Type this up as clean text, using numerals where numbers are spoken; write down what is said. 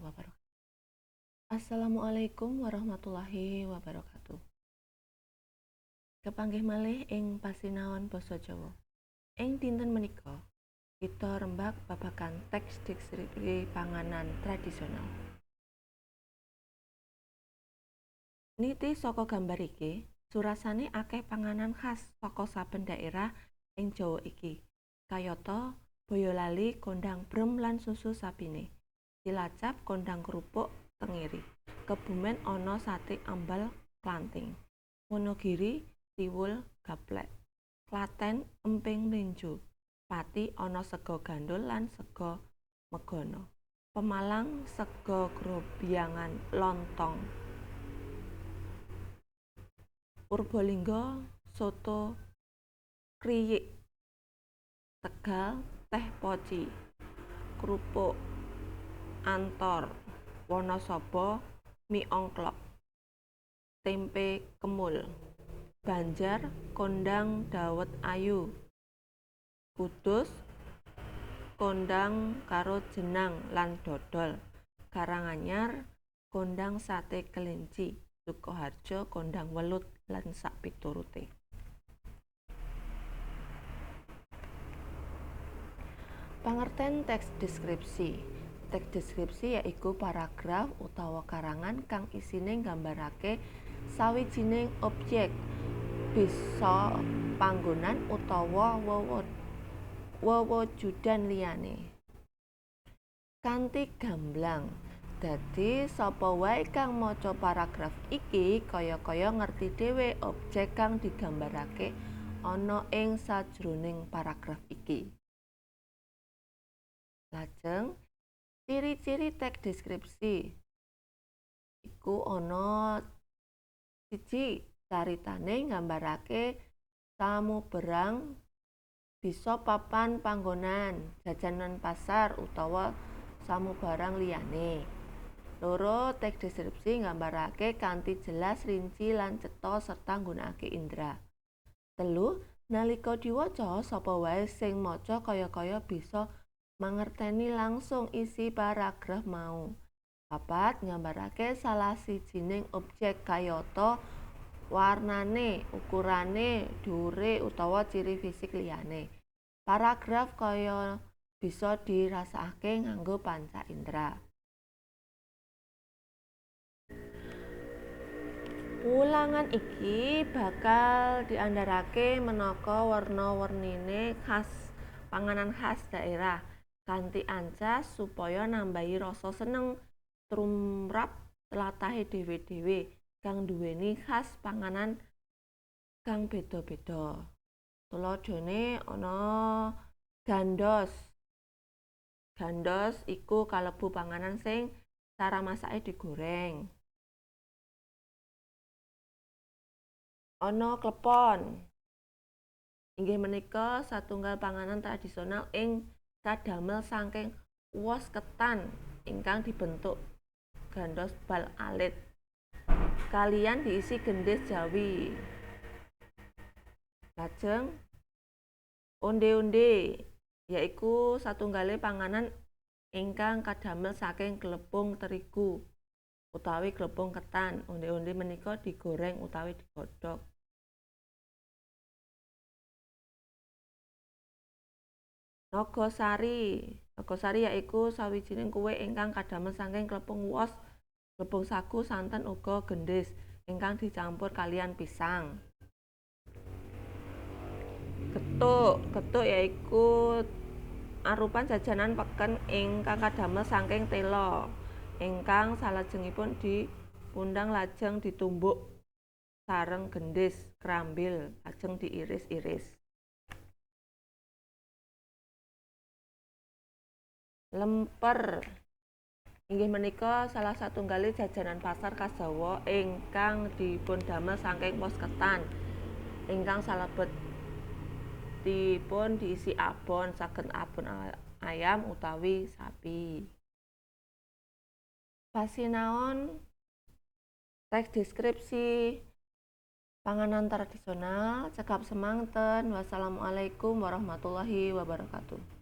wabarakatuh. Assalamualaikum warahmatullahi wabarakatuh. Kepanggih malih ing pasinaon basa Jawa. Ing dinten menika kita rembag babagan teks deskripsi panganan tradisional. Niti saka gambar iki, surasane akeh panganan khas saka saben daerah ing Jawa iki. Kayata Boyolali kondhang brem lan susu sapine, Cilacap kondhang kerupuk tengiri, Kebumen ana sate ambal klanthing, Wonogiri tiwul gaplek, Klaten emping mlinjo, Pati ana sega gandhul lan sega megono, Pemalang sega grobyangan lontong, Purbalingga soto kriyik, Tegal teh poci, krupuk antor, Wanasaba mie ongklok, tempe kemul, Banjar kondhang dawet ayu, Kudus kondhang karo jenang lan dodol, Karanganyar kondhang sate kelinci, Sukoharjo kondhang welut lan sakpiturute. Pangerten teks deskripsi. Teks deskripsi yaiku paragraf utawa karangan kang isine nggambarake sawijining objek, bisa panggonan utawa wewejudan liyane. Kanthi gamblang. Dadi sapa wae kang maca paragraf iki kaya-kaya ngerti dhewe objek kang digambarake ana ing sajroning paragraf iki. Lajeng, ciri-ciri teks deskripsi iku ana siji, caritane nggambarake samubarang bisa papan panggonan, jajanan pasar utawa samubarang liyane. Loro, teks deskripsi nggambarake kanthi jelas, rinci lan cetha serta nggunakake indra. Telu, nalika diwaca sapa wae sing maca kaya-kaya bisa mangerteni langsung isi paragraf mau. Papat, nggambarake salah sijining objek kayata warnane, ukurane, dhuwure utawa ciri fisik liyane. Paragraf kaya bisa dirasakake nganggo panca indra. Wulangan iki bakal diandharake menaka werna-wernine khas panganan khas daerah kanthi ancas supaya nambahi rasa seneng trumrap tlathahe dhewe-dhewe kang nduweni khas panganan kang beda-beda. Tuladhane ana gandos. Gandos iku kalebu panganan sing cara masake digoreng. Ana klepon. Inggih menika satunggal panganan tradisional ing kadamel saking wos ketan ingkang dibentuk gandos bal alit. Kaliyan diisi gendhis jawi. Lajeng onde-onde yaiku satunggale panganan ingkang kadamel saking glepung terigu utawi glepung ketan. Onde-onde menika digoreng utawi digodhog. Nagasari. Nagasari yaiku sawijining kuwe ingkang kadamel saking glepung wos, glepung sagu, santen uga gendhis ingkang dicampur kaliyan pisang. Gethuk. Gethuk yaiku arupan jajanan peken ingkang kadamel saking tela ingkang salajengipun dipundang lajeng ditumbuk sareng gendhis krambil lajeng diiris-iris. Lemper inggih menika salah satunggale jajanan pasar khas Jawa ingkang dipundamel saking wos ketan ingkang salebetipun diisi abon, saged abon ayam utawi sapi. Pasinaon teks deskripsi panganan tradisional cekap semanten. Wassalamualaikum warahmatullahi wabarakatuh.